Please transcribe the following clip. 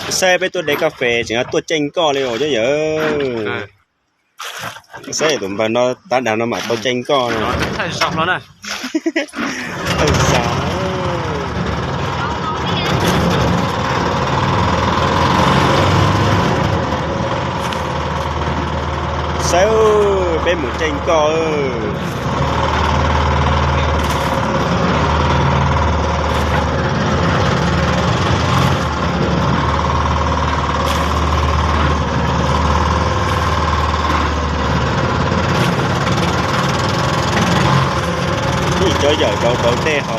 Saib peb tuaj de kas fes tseem tuaj caij nkoj li os cov yawg. Saib tus npawg no tab dag no mam tau caij nkoj no. Saib, peb mus caij nkoj. Ib cov yawm rau rau dej ho.